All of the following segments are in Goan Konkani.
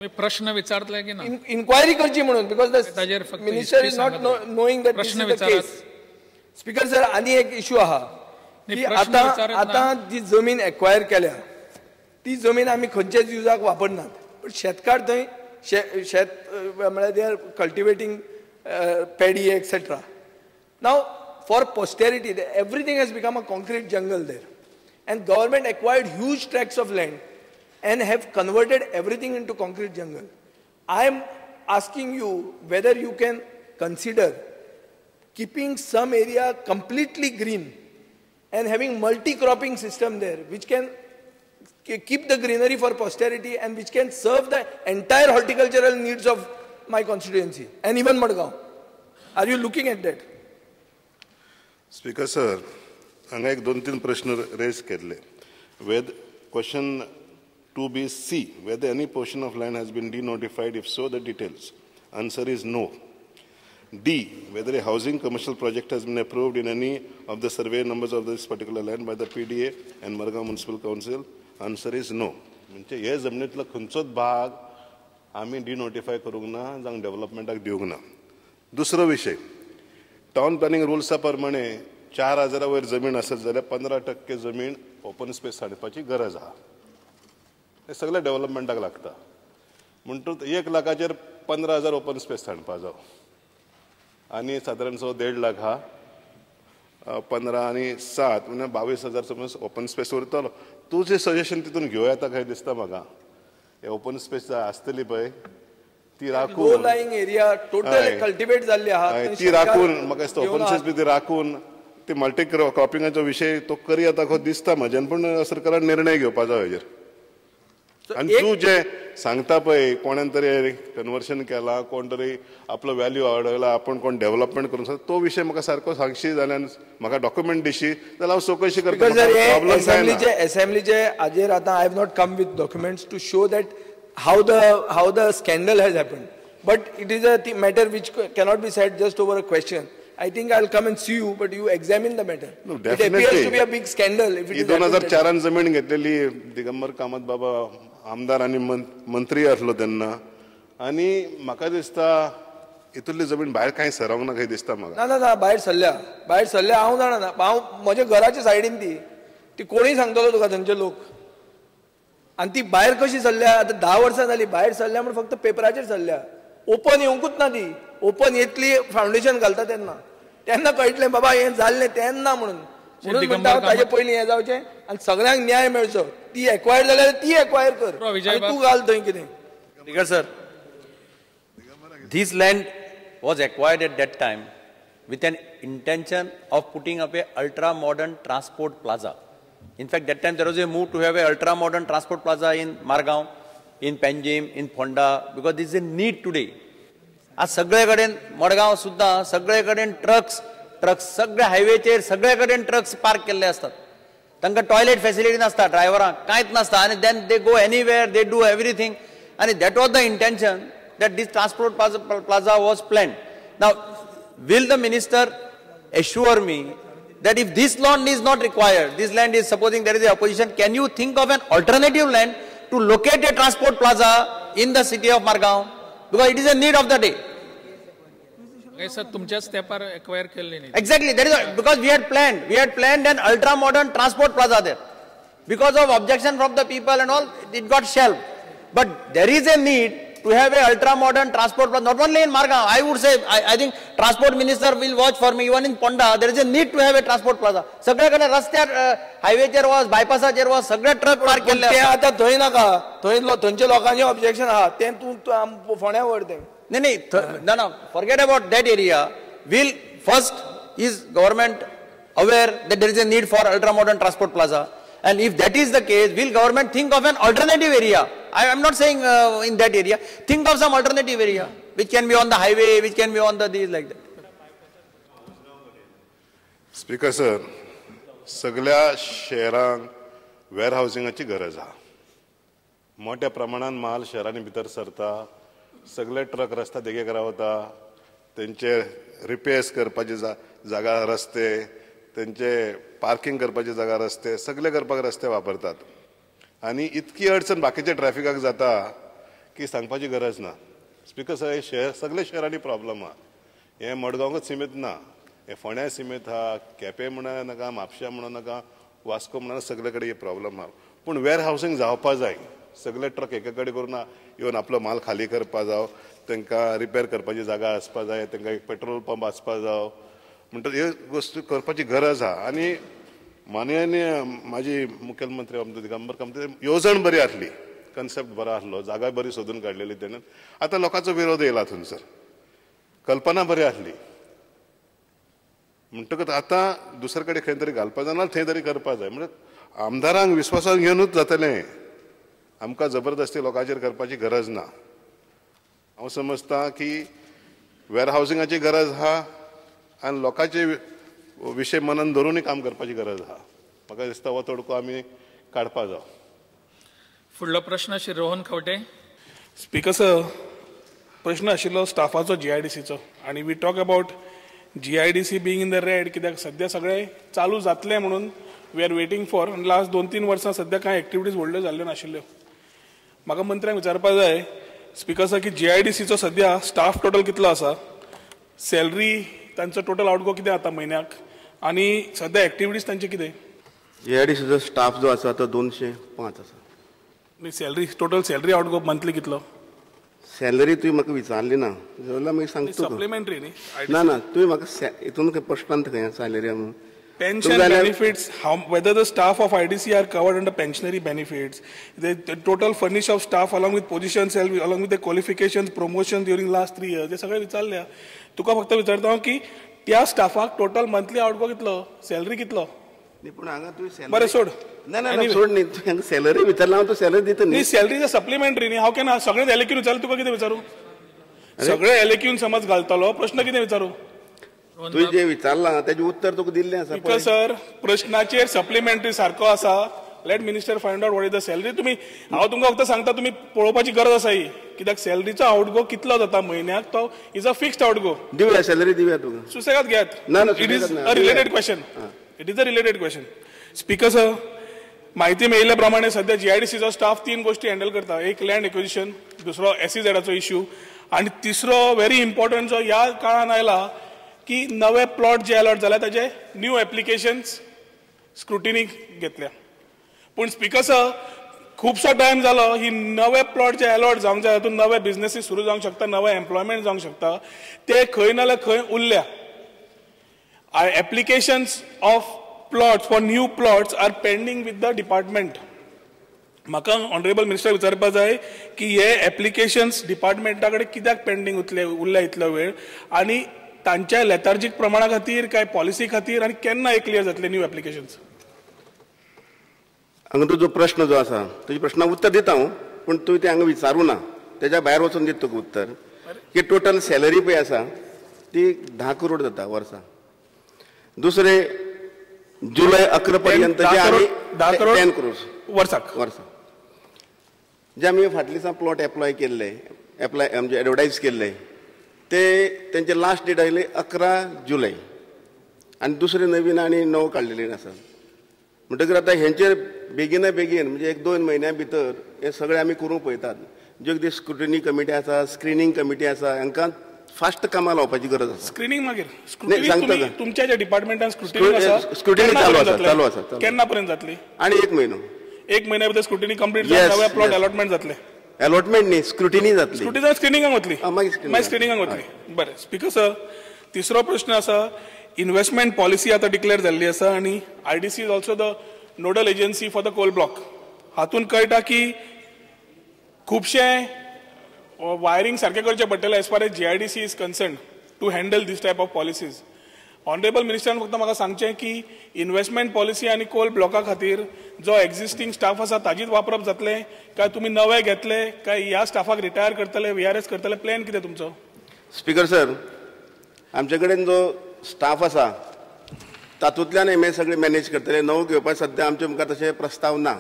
प्रश्न विचारतले की ना? इन्क्वायरी करची म्हणून, because the minister is not knowing that this is the case. Speaker sir, आनी एक इशू आहा की आतां आतां जी जमीन एक्वायर केल्या ती जमीन आमी खंयच्याच युजाक वापरनात, पण शेतकार थंय शेत म्हळ्यार they are cultivating paddy etcetera. Now for posterity everything has become a concrete jungle there, and government acquired huge tracts of land and have converted everything into concrete jungle. I am asking you whether you can consider keeping some area completely green and having multi-cropping system there, which can keep the greenery for posterity and which can serve the entire horticultural needs of my constituency and even Madgaon. Are you looking at that? Speaker sir, हांगा एक दोन तीन प्रश्न रेज केल्ले. With question 2B C, whether any portion of land has been denotified, if so, the details. Answer is no. D, whether a housing commercial project has been approved in any of the survey numbers of this particular land by the PDA and Margao Municipal Council. Answer is no. म्हणजे हे जमनीतलो खंयचोच भाग आमी डिनोटिफाय करूंक ना, जावं डेव्हलपमेंटाक दिवंक ना. दुसरो विशय, टावन प्लॅनिंग रुल्सा प्रमाणे 4000 वयर जमीन आसत जाल्यार 15% जमीन ओपन स्पेस हाडपाची गरज आहा. हे सगळे डेव्हलपमेंटाक लागता. म्हणटूच 1 लाखाचेर 15,000 ओपन स्पेस हाडपा जावो आनी सादारण सो 1.5 लाख हा, 15 आनी 7 म्हणजे 22,000 समज ओपन स्पेस उरतलो. तुजें सजेशन तितून घेवं येता काय दिसता म्हाका. हे ओपन स्पेस आसतली पळय ती राखून, एरिया टोटल कल्टिवेट जाल्ली आहा ती राखून म्हाका दिसता ओपन स्पेस बी ती राखून ती मल्टी क्रॉपिंगाचो विशय तो करी येता खो दिसता म्हज्यान, पूण सरकारान निर्णय घेवपा जाय हेजेर. आनी तूं जें सांगता पळय कोणान तरी कन्वर्शन केलां, कोण तरी आपलो व्हॅल्यू वाडयला, आपूण कोण डेव्हलपमेंट करूंक शकता, तो विशय म्हाका सारको सांगशी जाल्यार म्हाका डॉक्युमेंट दिशी जाल्यार हांव चवकशी करता. एसेंब्लीचे हाजेर आतां I have not come with documents to show that how the scandal has happened, but it is a matter which cannot be said just over a question. I think I will come and see you, but you examine the matter. No, it appears to be a big scandal if it is. 2004 जमीन घेतलेली दिगंबर कामत बाबा आमदार आनी मंत्री आसलो तेन्ना, आनी म्हाका दिसता इतुली जमीन भायर कांय सरोंक ना खंय दिसता म्हाका. ना ना ना, भायर सरल्या, भायर सरल्या हांव जाणा ना, हांव म्हज्या घराच्या सायडीन ती कोणूय सांगतलो तुका थंयचे लोक. आनी ती भायर कशी सरल्या, आतां 10 वर्सां जाली भायर सरल्या म्हूण फक्त पेपराचेर सरल्या, ओपन येवंकूच ना ती. ओपन येतली फावंडेशन घालता तेन्ना तेन्ना कळटलें बाबा हें जाल्लें तेन्ना, म्हणून म्हणून म्हणटा ताजे पयलीं हें जावचें आनी सगळ्यांक न्याय मेळचो. ती एक्वायर जाल्यार ती एक्वायर कर, तूं घाल थंय कितें. Speaker sir, this land was acquired at that time with an intention of putting up a ultra modern transport plaza. In fact, that time there was a move to have a ultra modern transport plaza in Margao, in Panjim, in Ponda, because this is a need today. आज सगळे कडेन मडगांव सुद्दां सगळे कडेन ट्रक्स सगळे हायवेचेर सगळे कडेन ट्रक्स पार्क केल्ले आसतात. तांकां टॉयलेट फॅसिलिटी नासता, ड्रायव्हरांक कांयच नासता, आनी then they go anywhere, they do everything. आनी that was the intention that this transport plaza was planned. Now will the minister assure me that if this land is not required, this land is, supposing there is a opposition, can you think of an alternative land to locate a transport plaza in the city of Margao? Because it is a need of the day. Sir, तुमच्याच तेपार acquire केल्ली न्ही. Exactly, that is because we had planned an ultra modern transport plaza there. Because of objection from the people and all, it got shelved. But there is a need to have a ultra modern transport plaza, not only in Margao. I would say, I think transport minister will watch for me. Even in Ponda, there is a need to have a transport plaza. सगळे कडेन रस्त्यार हायवेचेर वच, बायपासाचेर वच, सगळे ट्रक पार्क केल्ले. ते आतां थंय नाका, थंय थंयच्या लोकांचें ऑब्जेक्शन आहा, तें तूं फोंड्या व्हर तें. नाही नाही, no, forget about that area. Will first is government aware that there is a need for ultra modern transport plaza? And if that is the case, will government think of an alternative area? I am not saying in that area. Think of some alternative area, which can be on the highway, which can be on the these like that. Speaker sir, सगळ्या शहरांक वेअरहाउसिंगाची गरज आहा. मोठ्या प्रमाणान माल शहरांनी भितर सरता, सगळे ट्रक रस्ता देगेक रावता, तेंचे रिपेर्स करपाची जागा रस्ते, तेंचे पार्किंग करपाची जागा रस्ते, सगळे करपाक रस्ते वापरतात. आनी इतकी अडचण बाकीच्या ट्रॅफिकाक जाता की सांगपाची गरज ना. स्पीकर सर, हे शहर सगळे शहरांनी प्रॉब्लम आहा, हें मडगांवकूच सिमीत ना, हे फोंड्या सिमीत आहा, केपें म्हणा नाका, म्हापशा म्हणू नाका, वास्को म्हणा, सगळे कडेन हे प्रॉब्लम आहा. पूण वेअर हावसिंग जावपा जाय, सगळे ट्रक एके कडेन करून येवन आपलो माल खाली करपा जावं, तांकां रिपेर करपाची जागा आसपा जाय, तांकां एक पेट्रोल पंप आसपा जावं, म्हणटकच ह्यो गोश्टी करपाची गरज आहा. आनी माननीय माजी मुखेलमंत्री आमचो दिगंबर कामत येवजण बरी आसली, कन्सेप्ट बरो आसलो, जागा बरी सोदून काडलेली तेणें, आतां लोकांचो विरोध येयला थंयसर, कल्पना बरी आसली, म्हणटकच आतां दुसरे कडेन खंय तरी घालपा जाय ना थंय तरी करपा जाय. म्हणजे आमदारांक विस्वासान घेवनूच जातलें, आमकां जबरदस्ती लोकांचेर करपाची गरज ना. हांव समजता की वेअर हावसिंगाची गरज आहा आनी लोकांचे विशय मनान धरूनय काम करपाची गरज आहा. म्हाका दिसता हो तोडको आमी काडपा जाव. फुडलो प्रश्न श्री रोहन खंवटे. स्पीकर सर, प्रश्न आशिल्लो स्टाफाचो GIDCचो, आनी we talk about GIDC being in the red, कित्याक सद्या सगळें चालू जातलें म्हणून we are waiting for. आनी लास्ट 2-3 वर्सां सद्या कांय एक्टिविटीज व्हडल्यो जाल्ल्यो नाशिल्ल्यो. म्हाका मंत्र्यांक विचारपाक जाय स्पीकर सर की GIDCचो सद्या स्टाफ टोटल कितलो आसा, सॅलरी तांचो टोटल आउटगो कितें जाता म्हयन्याक, आनी सद्या एक्टिविटीज तांचे कितें? GIDCचो स्टाफ जो आसा तो 205 आसा. Salary total salary outgo monthly कितलो? सॅलरी तुवें म्हाका विचारली ना जाल्यार मागीर सांगता. सप्लिमेंटरी न्ही? ना ना, तुवें म्हाका हितून खंय प्रश्नांत खंय सॅलरी म्हणून. Pension benefits, how whether the staff of IDC are covered under pensionary benefits, the total furnish of staff along with positions, along with the qualifications, promotion during last 3 years, हे सगळे विचारल्या. तुका फक्त विचारता हांव की त्या स्टाफाक टोटल मंथली आउटगो कितलो, सॅलरी कितलो? पूण हांगा तुवें बरें सोड. ना ना सोड न्ही, तुवें सॅलरी विचारला, हांव तो सॅलरी दिता न्ही. सॅलरी is supplementary न्ही, हांव केन्ना सगळें एलएक्यून विचारलें, तुका कितें विचारू? सगळें एलएक्यून समज घालतलो, प्रश्न कितें विचारू? तुवें जें विचारलां तेजें उत्तर तुका दिल्लें आसा. स्पीकर सर, प्रश्नाचेर सप्लिमेंटरी सारको आसा. Let minister find out what is the salary. तुमी हांव तुमकां फक्त सांगता, तुमी पळोवपाची गरज आसा ही, कित्याक सॅलरीचो आउटगो कितलो जाता म्हयन्याक, तो is a fixed outgo. दिवया सॅलरी, दिवया तुका, सुसेगाद घेयात. ना ना, it is a related question, it is a related question. Speaker sir, म्हायती मेळिल्ल्या प्रमाणे सध्या GIDCचो स्टाफ 3 गोष्टी हँडल करता. एक लँड एक्विजिशन, दुसरो SEZाचो इश्यू, आनी तिसरो व्हेरी इम्पॉर्टंट जो ह्या काळान आयला की नवे प्लॉट जे अलॉट जाल्या ताजे न्यू एप्लिकेशन्स स्क्रुटिनी घेतल्या. पूण स्पीकर सर, खुबसो टायम जालो ही नवे प्लॉट जे अलॉट जावंक जाय, तातूंत नवे बिजनेसीस सुरू जावंक शकता, नवे एम्प्लॉयमेंट जावंक शकता, ते खंय ना जाल्यार खंय उरल्या. Applications of plots for new plots are pending with the department. म्हाका ऑनरेबल मिनिस्टर विचारपा जाय की हे एप्लिकेशन्स डिपार्टमेंटा कडेन कित्याक पेंडींग उरल्या इतलो वेळ, आनी तांच्या लेथार्जीक प्रमाणा खातीर काय पॉलिसी खातीर, आनी केन्ना हे क्लियर जातले न्यू एप्लिकेशन्स? हांगा तुजो प्रश्न जो आसा तुज्या प्रश्नाक उत्तर दिता हांव, पूण तुवें तें हांगा विचारूं ना, तेज्या भायर वचून दिता तुका उत्तर. की टोटल सॅलरी पळय आसा ती 10 करोड जाता वर्सा. दुसरे जुलय 11 पर्यंत जे आमी 10 करोड वर्साक वर्सा जे आमी फाटल्या दिसा प्लॉट एप्लाय केल्ले, एप्लाय म्हणजे एडवर्टायज केल्ले, ते तेंचे लास्ट डेट आयली 11 जुलय, आनी दुसरे नवीन आनी 9 काडलेले आसा. म्हणटकीर आतां हेंचेर बेगिना बेगीन म्हणजे 1-2 म्हयन्या भितर हे सगळे आमी करूंक पळयतात. ज्यो कितें स्क्रुटिनी कमिटी आसा, स्क्रिनींग कमिटी आसा, हांकां फास्ट कामां लावपाची गरज आसा. स्क्रिनींग मागीर स्क्रुटिनी तुमच्या ज्या डिपार्टमेंटान स्क्रुटिनी आसा, स्क्रुटिनी चालू आसा, चालू आसा. केन्ना पर्यंत जातली? आनी 1 म्हयनो, 1 म्हयन्या भितर स्क्रुटिनी कंप्लीट जावन नवे प्लॉट अलॉटमेंट जातले. अलॉटमेंट न्ही, स्क्रुटिनी जातली. स्क्रुटिनी स्क्रिनिंगाक वतली, मागीर स्क्रिनिंगाक वतली. बरें स्पीकर सर, तिसरो प्रश्न आसा, इन्व्हेस्टमेंट पॉलिसी आतां डिक्लेअर जाल्ली आसा आनी IDC is also the nodal agency for the coal block. हातूंत कळटा की खुबशे वायरींग सारकें करचें पडटलें as far as GIDC is concern to handle this type of policies. Honourable मिनिस्टरान फक्त म्हाका सांगचें की इन्व्हेस्टमेंट पॉलिसी आनी कोल ब्लॉका खातीर जो एक्झिस्टींग स्टाफ आसा ताजीच वापरप जातलें काय तुमी नवे घेतले काय ह्या स्टाफाक रिटायर करतले, VRS करतले, प्लॅन कितें तुमचो? स्पीकर सर, आमचे कडेन जो स्टाफ आसा तातूंतल्यान हें सगळें मॅनेज करतले. नवो घेवपाक सद्या आमचे मुखार तशें प्रस्ताव ना.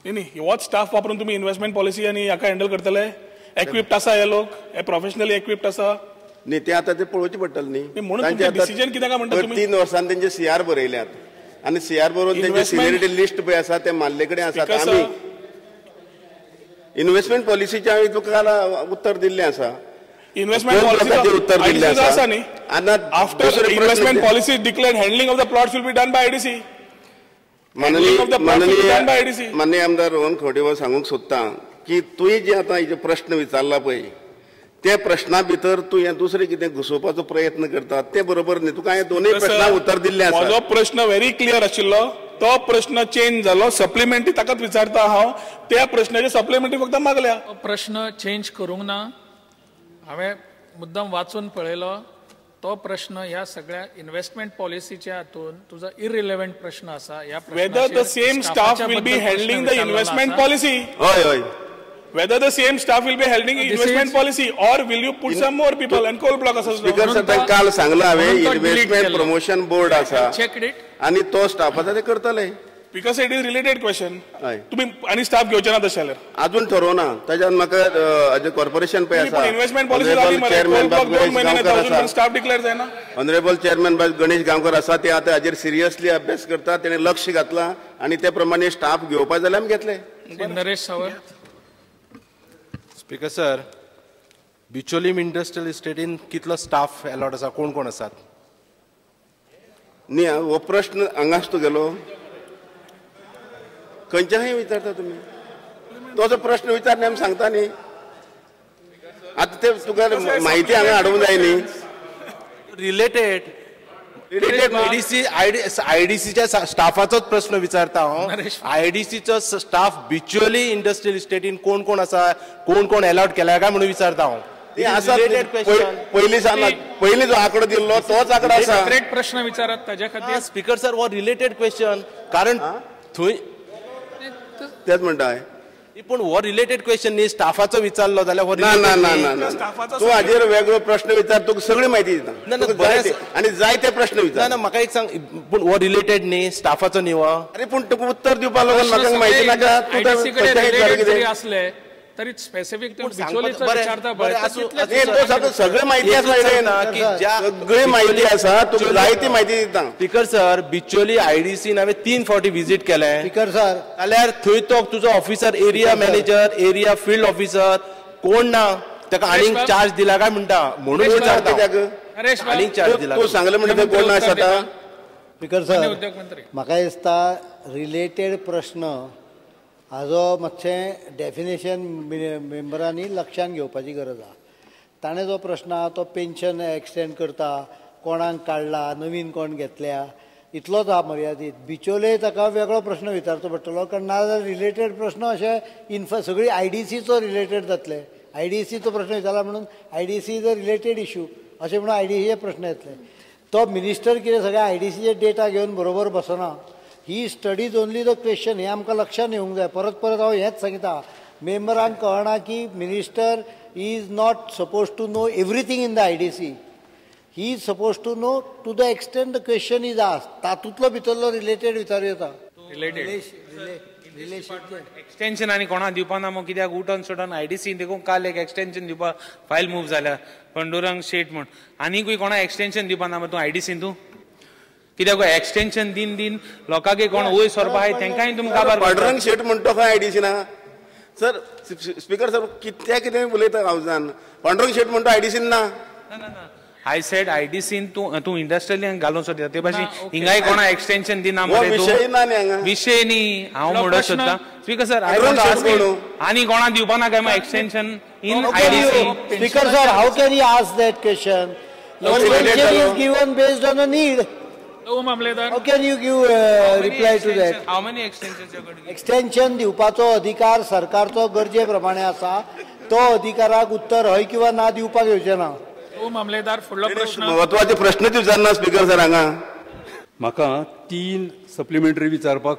न्ही न्ही, होच स्टाफ वापरून तुमी इन्व्हेस्टमेंट पॉलिसी आनी हाका हँडल करतले? एक्विप्ड आसा हे लोक, हे प्रोफेशनली एक्विप्ड आसा? न्ही, ते आतां ते पळोवचें पडटलें न्ही. म्हणून डिसिजन कितें काय म्हणटा तुमी? 3 वर्सांनी तेंचे CR बरयल्यात आनी CR बरोवन तेंचे सिनियरिटी लिस्ट पळय आसा ते माल्ले कडेन आसा. आमी इन्व्हेस्टमेंट पॉलिसीचे हांवें तुका काल उत्तर दिल्लें आसा. इन्व्हेस्टमेंट पॉलिसी उत्तर दिल्लें आसा न्ही. After investment policy declared, handling of the plots will be done by IDC. माननीय आमदार रोहन खंवटे सांगूंक सोदता की तुवें जे आतां हेजे प्रश्न विचारला पळय ते प्रश्ना भितर तूं हें दुसरें कितें घुसोवपाचो प्रयत्न करता तें बरोबर न्ही. तुका हांवें दोनूय प्रश्नांक उत्तर दिल्लें आसा. म्हजो प्रश्न व्हेरी क्लियर आशिल्लो, तो प्रश्न चेंज जालो. सप्लिमेंटरी ताकाच विचारता हांव, त्या प्रश्नाचे सप्लिमेंटरी फक्त मागल्या. प्रश्न चेंज करूंक ना, हांवें मुद्दम वाचून पळयलो. तो प्रश्न ह्या सगळ्या इन्व्हेस्टमेंट पॉलिसीच्या हातून तुजो इरिलेव्हंट प्रश्न आसा. ह्या whether the same staff will be handling the investment policy. हय हय. Whether the same staff will be handling investment policy or will you put some more people and coal block आसा. स्पीकर सर काल सांगला हांवें इन्व्हेस्टमेंट प्रमोशन बोर्ड आसा आनी तो स्टाफ आसा ते करतले. Because it is related question. तुम्ही आनी स्टाफ घेवचे ना तशें जाल्यार अजून ठरोवना. ताच्यान म्हाका कॉर्पोरेशन पळय आसा इन्व्हेस्टमेंट पॉलिसी जाली मरे, दोन महिने स्टाफ डिक्लेअर जायना. ऑनरेबल चेअरमॅन बाब गणेश गांवकर आसा, ते आतां हाजेर सिरियसली अभ्यास करता. तेणें लक्ष घातलां आनी ते प्रमाणे स्टाफ घेवपा जाल्यार आमी घेतले. Naresh Sawant. Speaker sir, Bicholim industrial इस्टेटीन कितलो स्टाफ अलॉट आसा, कोण कोण आसात? न्ही, हो प्रश्न हांगाच तुगेलो खंयच्याय विचारता तुमी, तो जो प्रश्न विचार न्ही आमी सांगता न्ही. आतां ते तुका म्हायती हांगा हाडूंक जाय न्ही. रिलेटेड आयडीसी आयडीसीच्या स्टाफाचोच प्रश्न विचारता हांव. आयडीसीचो स्टाफ बिचोली इंडस्ट्रियल इस्टेटीन कोण कोण आसा, कोण कोण अलॉट केला काय म्हणून विचारता हांव. पयलीं पयलीं जो आंकडो दिल्लो तोच आंकडो आसा. सेपरेट प्रश्न विचारात ताज्या खातीर. स्पीकर सर, हो रिलेटेड क्वेश्चन, कारण थंय तेच म्हणटा. पूण हो रिलेटेड क्वेश्चन न्ही, स्टाफाचो विचारलो जाल्यार हो ना ना ना ना, तूं हाजेर वेगळो प्रश्न विचार, तुका सगळी म्हायती दिता आनी जाय ते प्रश्न विचार. ना म्हाका एक सांग, पूण हो रिलेटेड न्ही, स्टाफाचो न्ही हो. अरे पूण तुका उत्तर दिवपा लागून म्हाका म्हायती नाका. तूं आसले तरी स्पेसिफीक सगळी म्हायती आसा, सगळी म्हायती आसा, तुका जाय ती म्हायती दिता. स्पीकर सर, बिचोली आयडीसीन हांवें 3 फावटी विजीट केलें. स्पीकर सर, जाल्यार थंय तो तुजो officer, area manager, area field officer कोण ना, ताका आनीक चार्ज दिला काय म्हणटा म्हणून विचारता. आनीक चार्ज दिला तूं सांगलें म्हणटा कोण ना आसा. स्पीकर सर, म्हाका दिसता रिलेटेड प्रश्न हाजो मातशें डेफिनेशन मेंबरांनी लक्षान घेवपाची गरज आसा. ताणें जो प्रश्न आहा तो पेन्शन एक्सटेंड करता, कोणाक काडला, नवीन कोण घेतल्या, इतलोच आहा मर्यादीत. बिचोले ताका वेगळो प्रश्न विचारचो पडटलो, कारण नाजाल्यार रिलेटेड प्रश्न अशे इन्फ सगळी आयडीसीचो रिलेटेड जातले. आयडीसीचो प्रश्न विचारला म्हणून IDC is a related issue अशें म्हणून आयडीसीचे प्रश्न येतले. तो मिनिस्टर कितें सगळ्या आयडीसीचे डेटा घेवन बरोबर बसना. He studies only the question, हें आमकां लक्षान येवंक जाय. परत परत हांव हेंच सांगता, मेंबरांक कळना की minister is not suppose to know everything in the IDC. He is suppose to know to the extent the question is asked. तातूंतलो भितरलो रिलेटेड विचारूं येता. एक्सटेन्शन आनी कोणा दिवपा ना मग कित्याक उठून सोडून आयडीसी देखून काल एक एक्सटेन्शन दिवपा फायल मूव जाल्या पंडुरंग शेट म्हूण. आनीकूय कोणा एक्सटेन्शन दिवपा ना मग तूं आयडीसीन तूं कित्याक एक्सटेन्शन दिन दिन लोकांक कोण वयर सरपा आहाय तेंकांय तुमकां काबार. पांडुरंग शेट म्हणटा खंय आयडीसी ना सर. स्पीकर सर, कित्याक कितें उलयता हावजान. पांडुरंग शेट म्हणटा आयडीसीन ना. I said आयडीसीन तूं तूं इंडस्ट्रियल घालून सोदता ते भाशेन हिंगाय कोणा एक्सटेन्शन दिना मरे तूं. विशय न्ही हांव म्हणूंक सोदता. स्पीकर सर, आनी कोणा दिवपा ना काय मग extension in IDC? Speaker sir, how can you ask that question? Extension is given based on a need. How can you give reply to that? How many extensions you got? Extension दिवपाचो अधिकार सरकारचो गरजे प्रमाणे आसा. तो अधिकाराक उत्तर हय किंवा ना दिवपाक येवचें ना. मामलेदार, फुडलो प्रश्न म्हत्वाचे प्रश्न विचारना स्पीकर सर. हांगा म्हाका 3 सप्लिमेंटरी विचारपाक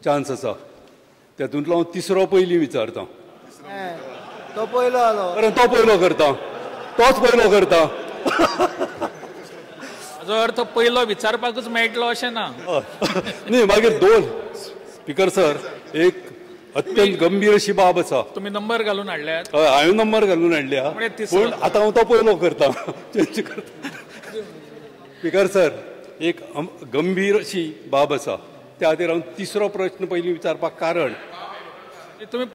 चान्स आसा, तातूंतलो हांव तिसरो पयलीं विचारता. तो पयलो आलो, तो पयलो करता, तोच पयलो करता. हाजो अर्थ पयलो विचारपाकूच मेळटलो अशें ना. न्ही, मागीर 2. स्पीकर सर, एक अत्यंत गंभीर अशी बाब आसा. तुमी नंबर घालून हाडल्यात. हय, हांवें नंबर घालून हाडल्या, पूण आतां हांव तो पयलो करता, चेंज करता. स्पीकर सर, एक गंभीर अशी बाब आसा, त्या खातीर हांव तिसरो प्रश्न पयलीं विचारपाक कारण तुमी